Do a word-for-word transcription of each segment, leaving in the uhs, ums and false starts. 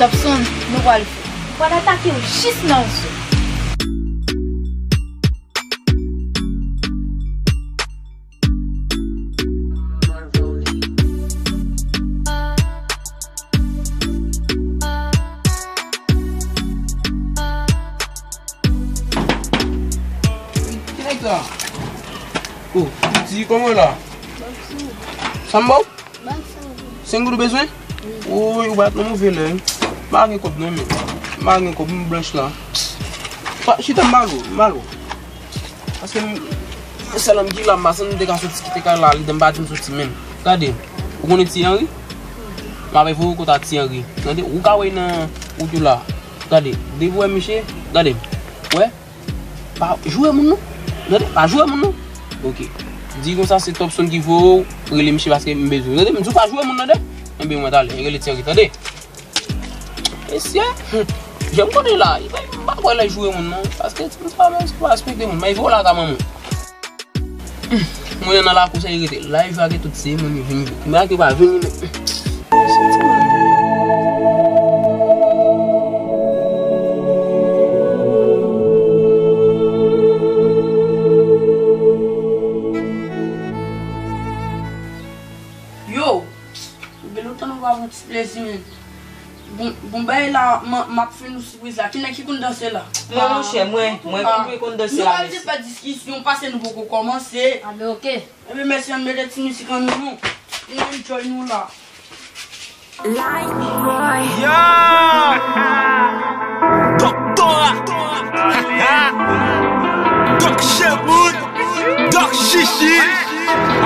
Topson, nou pral fè. Nou pral atake w jis nan oso. Ki nèg sa? Oh, piti, kòman w la? Sa m ba w? Senk goud ou bezwen? Woy, ou pa t nan move lè. M pa gen kòb non, men. M pa gen kòb, m blanch la. Pa, chita, m ba l ou, m ba l ou. Paske m, sèl an m ki la, m pa santi m te ka soti kite kay la, li di m pa di m soti menm. Gade, ou konnen Ti Henri? M ap voye w kontak Ti Henri. Tande, ou ka wè nan wout ou la. Gade, depi w wè misye, gade, wè, pa joure moun non. Tande, pa joure moun non. Ok. Di konsa se Topson ki voye w rele misye paske m bezwen w. Tande, m di w pa joure moun tande. Enben, mwen talè, rele Ti Henri, tande. Mesye, jan m konnen la, m pa kwè lè joure moun non, paske timoun sa menm se pa respekte moun, men voye w lakay manman w. Mwen nan lakou sa li rete, la li jwe ak tout se moun yo vini. Mwen ak yo pa vini men. Yo, gen lontan nou pa pran ti plezi men. Bon, bon bagay la, m, m ap fè nou sipriz la. Ki nèg ki konn danse la? Mwen, monchè, mwen, mwen konn, mwen konn danse la, mesye. Nou pa vle fè diskisyon, paske nou poko kòmanse. A, men oke. Enben, mèsi, ann mete ti mizik an nou, non. Nou enjoy nou la. Yo! Doktora! Dok Chebout! Dok Chichi!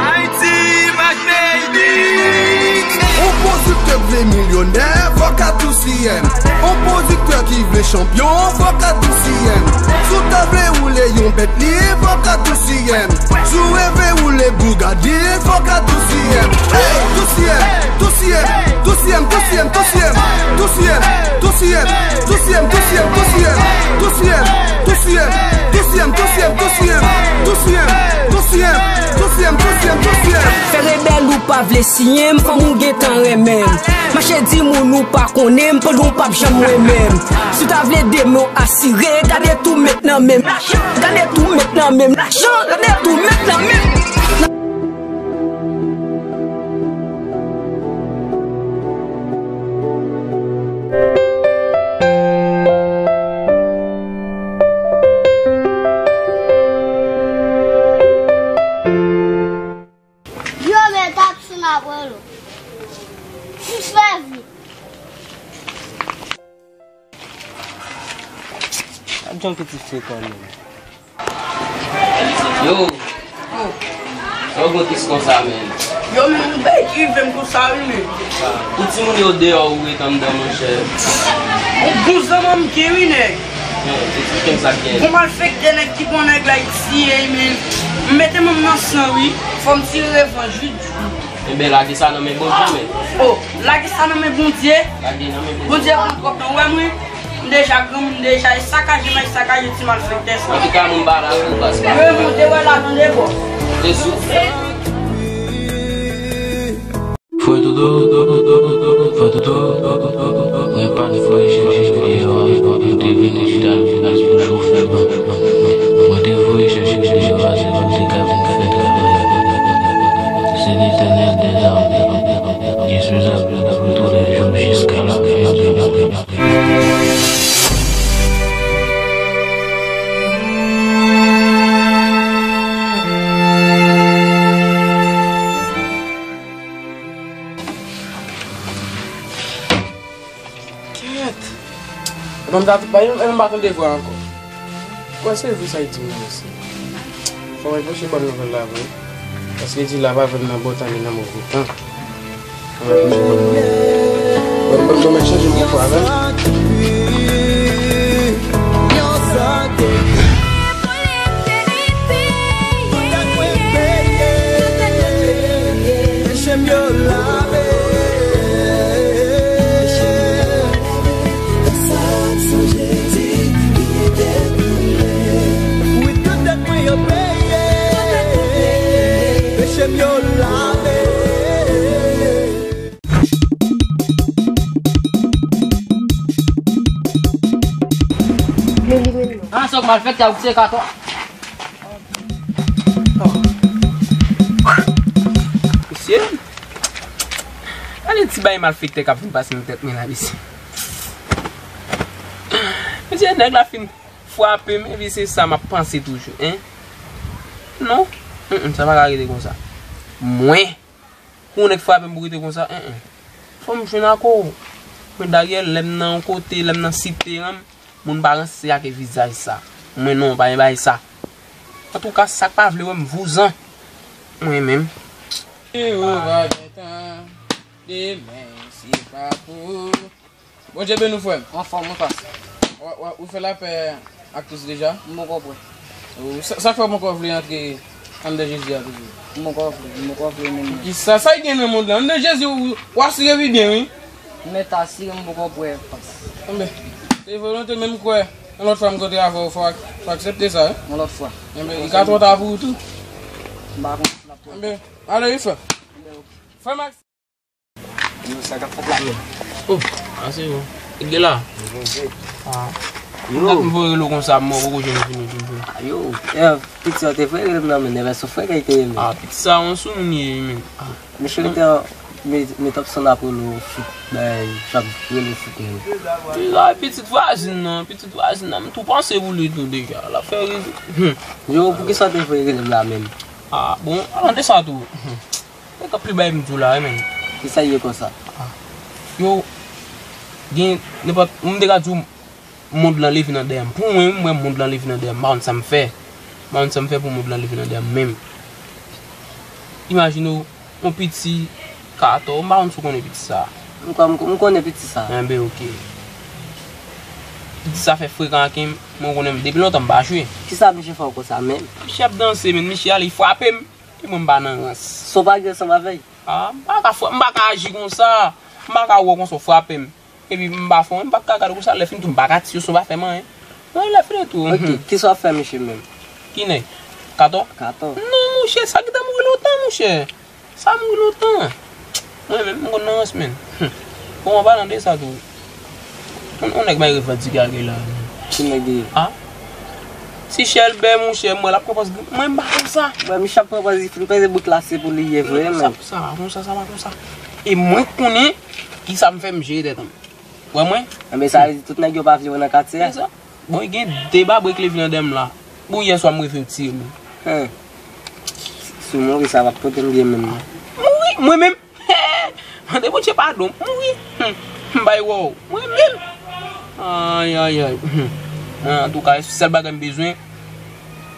Ayiti, Imaj Meydi! On pwodiktè k vle milyonè, fòk a tou siyèm. On pwodiktè ki vle chanpyon, fòk a tou siyèm. Si w ta vle woule yon Bentley, fòk a tou siyèm. Si w reve woule Bugatti, fòk a tou siyèm. Hey! Tou siyèm, tou siyèm, tou siyèm, tou siyèm, tou siyèm. Tou siyèm, tou siyèm, tou siyèm, tou siyèm. Tou siyèm, tou siyèm, tou siyèm, tou siyèm. Tou siyèm, tou siyèm, tou siyèm, tou siyèm, tou siyèm. Fè rebèl ou pa vle siyen m, fanm ou gentan renmen m. Mache di moun ou pa konnen m, pandan w p ap janm renmen m. Si w ta vle demen w asire, gade tou met nan men m. Gade tou met nan men m. Lajan, gade tou met nan men m. Yo, men taksi n ap rele w. Jis fè vit. Gad jan pitit frekan menm. Yo! Sa w gen tris konsa menm? Yo, men yon bagay ki rive m konsa wi menm. Tout timoun yo deyò ou ret anndan monchè. Yon bon zanmanm gen wi nèg. Yo, eksplike m sa k gen. Bon malfektè nèg ki pran nèg la, li tiye li menm. M mete men m nan san wi. Fò m tire revanj wi. Enben, lage sa nan men Bondye, men. Oh, lage sa nan men Bondye. Lage nan men Bondye. Bondye pran twòp tan. Ou wè mwen, m deja granmoun deja, e sakaje m ap sakaje ti malfektè sa. Antouka, moun pa la pou bas pa. Mwen monte wè la tande bò. Te sou. Fwe toutou, fwe toutou, mwen pa t voye chèche deyò a, mwen te vin Etazini pou chofè ban. Mwen te voye chèche deyò a, se pou te ka vin fè travay. C'est l'Éternel des armées qui se lève tous les jours jusqu'à la fin du monde. Kèt! Epi m ta tou pa yon, epi m pa tande vwa ankò. Kwè se vre sa y di m nan, mesye. Fò mwen pwoche bòn nouvèl la vre. Paske di la pa vle m nan bon tan ni nan move tan. Fò mwen pwoche bòn nouvèl. Bòn, bòn, bòn, mèt chanje m yon fwa avè l. Peche m yo lave. Sa k san Jezi, li te koule. Wi, tout dèt mwen yo peye. Peche m yo lave. Sa k malfektè a, ou se katò. Mesye, gade ti bay malfektè k ap vin pase nan tèt mwen la, mesye. Mesye, nèg la fin frape m, epi se sa m ap panse toujou, en. Non, mm, mm, sa pa ka rete konsa. Mwen, pou yon nèg frape m pou rete konsa, en, en. Fò m jwenn ak ou. Mwen dayè, lè m nan yon kote, lè m nan site an, moun pa ranse ak vizaj sa. Mwen non, pa gen bagay sa. Antouka, sa k pa vle wè m vouzan. Mwen menm. Jewova gen tan, demen se pa pou. Bondye beni w, frè m. Anfòm, mwen pas. Ou, ou, ou fè lapè ak Kris deja? M poko prè. Ou, sa, sa k fè w poko vle antre anndan Jezi a toujou? M poko vle, m poko vle menm. Kisa, sa k gen nan mond lan? Anndan Jezi, ou, ou asire pi byen, wi. Mèt asire m poko prè, pas. Enben, se volonte menm kwè. Yon lòt fwa m kontre avè w, fò ak, fò aksepte sa, wi. Yon lòt fwa. Enben, li ka twò ta pou ou tou. M pa konn si l ap twò ta. Enben, ale, wi, frè. Enben, ok. Frè Max. Yo, sa k ap fèt la menm? Oh, ase bon. Gade la. Bondye. Ah. Yo. M voye rele w konsa, m poko jwenn fini toujou. Ah, yo, eh, piti sa te voye rele m nan men, nèvè sou frè kay te rele. Ah, piti sa, yon sou moun ye, men. Ah. Mesye rete an, me, me t ap sann ap rele w fout, bay, t ap rele w fout, men. Ti la, pitit vwazin nan, pitit vwazin nan, m tou panse pou li tou deja, l ap fè ri. Hmm. Yo, poukisa w te voye rele m la menm? Ah, bon, alande sa tou. Hmm. Nèg ap pli bay m di w la, wi, men. Kisa l ye konsa? Ah. Yo, gen nenpòt, m te ka di w, mond lan leve nan dèyè m. Pou mwen, m wè mond lan leve nan dèyè m. M pa konn sa m fè. M pa konn sa m fè pou mond lan leve nan dèyè m menm. Imajine w, yon piti katò, m pa konn si w konnen piti sa. M kon-, m kon-, m konnen piti sa. Enben, ok. Piti sa fè frekan ak m, mwen konnen m depi lontan m pa jwe. Kisa misye fè w konsa menm? Misye ap danse, men misye ale frape m. E mwen, m pa nan rans. Si w pa gen ansanm avè l? Ah, m pa ka fwa-, m pa ka aji konsa. M pa ka wè w konsa w frape m. Epi m pa fè w, m pa ka gade w konsa. Lè fini tou, m pa ka tiye w si w pa fè m anyen. Mwen, lè fini tou. Ok, kisa w ap fè misye menm? Ki nèg? Katò? Katò. Non, monchè, sa gentan mouri lontan, monchè. Sa mouri lontan. Mwen menm, m konn nan rans, menn. Bon, an palan de sa tou. On, on nèg bay revandike ak li la. Ki nèg li ye? Ah? Ti Chèlbè, monchè, mwen l ap pran pòz, mwen m pa konn sa. Mwen, Michel ap pran pòz, li fin peze bout la, se pou li ye vre, men. Sa, sa pa konsa, sa pa konsa. E mwen konnen kisa m fè m jere tèt mwen. Wè mwen? Enben, sa vle di tout nèg yo pa vle w nan katye a? Se sa. Bon, gen de babrek leve nan dèyè m la. Bon, yè swa m reve m tire moun. Hen. Si w mouri, sa p ap pote m byen menm non. Mouri? Mwen menm? Mande Bondye padon. Mouri. Hmm. M bay wè w. Mwen menm. Ay, ay, ay. Hmm. Mwen, antouka, sèl bagay m bezwen,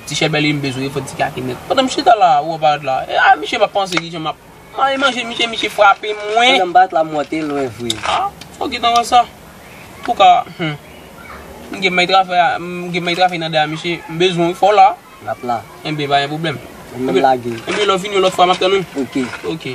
Ti Chèlbè li m bezwen, fò di kake nèt. Pandan m chita la, ou ap parèt la. E, a, misye m ap panse ki jan m ap, m ale manje misye, misye frape mwen. Pandan m parèt la, m wè w te lwen vre. Ah, fò gentan wè sa. Antouka, hmm. M gen may travay, m gen may travay nan dèyè misye. M bezwen w fò la. N ap la. Enben, pa gen pwoblèm. Ou menm lage. Enben, lè w vini yon lòt fwa, m ap tann ou. Ok. Ok.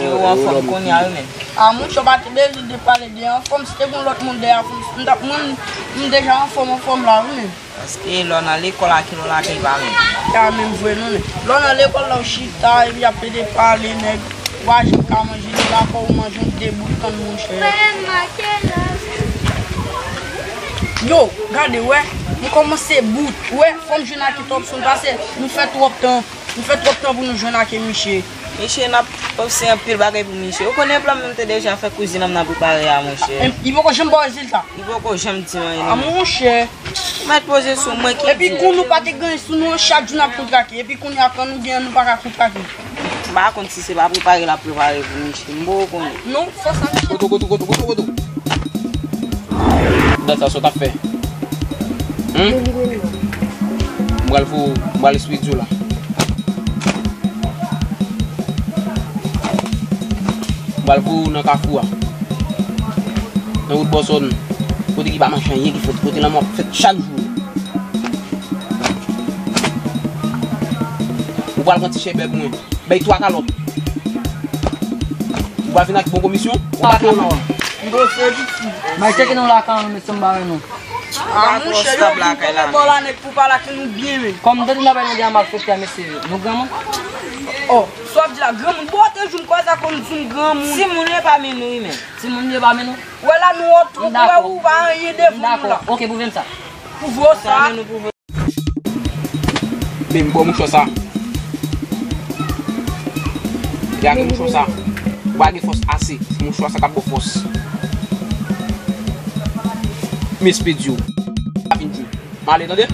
Yo anfòm kounye a, wi, men. A, monchè, w pa te bezwen de pale de anfòm. Si te gen lòt moun dèyè anfòm, m t ap, mwen, m deja anfòm, anfòm la, wi, men. Paske lè w nan lekòl ak lè w lakay pa menm. Pa menm vre, non, men. Lè w nan lekòl la, w chita, epi y ap plede pale, nèg. Ou pa janm ka manje, nan lakay ou manje yon de bout kann, monchè. Yo, gade, wè, m kòmanse bout. Wè, fò m jwenn ak Thompson, paske nou fè twòp tan. Nou fè twòp tan pou nou jwenn ak misye. Misye, n ap panse anpil bagay pou misye. Ou konnen plan m te deja fè kouzin an m nan prepare a, monchè. Li poko janm ba w rezilta. Li poko janm di m anyen, non. A, monchè. Ou mèt poze sou mwen ki di. Epi kon nou pa te genyen sou nou, chak jou n ap kontrake. Epi kounye a, kan nou genyen, nou pa ka kontrake. M pa konn si se pa prepare l ap prepare pou misye. M poko konnen. Non, fò sa misye. Kote, kote, kote, kote, kote. Dat sa, sa w t ap fè? Hum? M pral fou, m pral espirityèl la. M pral voye w nan kafou a. Nan wout Boston. Kote ki pa manje anyen ki fèt. Kote lanmò ap fèt chak jou. Ou pral pran ti chèbè pou mwen. Bay twa kalòt. Ou pral vin ak bon komisyon. Ou pa ka non. M dosye piti. Bay chèke nou lakay nou, mesye, m ba nou. Ah, monchè, yo, vin pran bò la nèt pou pale ak nou byen, men. Kòm m te di n ap bay nou de a malfektè, mesye, nou granmoun? Oh, sa w ap di la, granmoun? Bon, te jou m kwè sa konn di m granmoun. Timoun yo pami nou, wi, men. Timoun yo pami nou? Wè la, nou wè w twòp, wè ou pa anyen devan nou la. Ok, pwouve m sa. Pwouve w sa. Men m bò mouchwa sa. Gade mouchwa sa. Ou pa gen fòs ase. Se mouchwa sa k ap ba w fòs. M espedi w. Pa vin di. M ale, tande?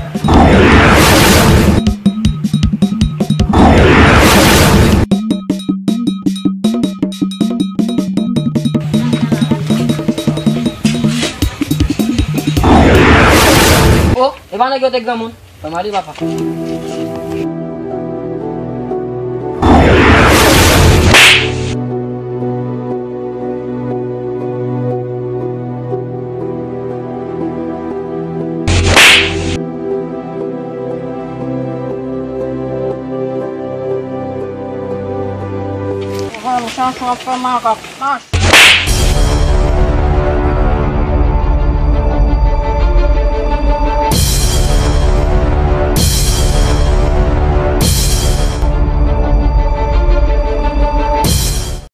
Oh, e pa nèg yo te granmoun. Ban m ale, papa. Mwen, mwen, mwen, mwen, mwen, mwen.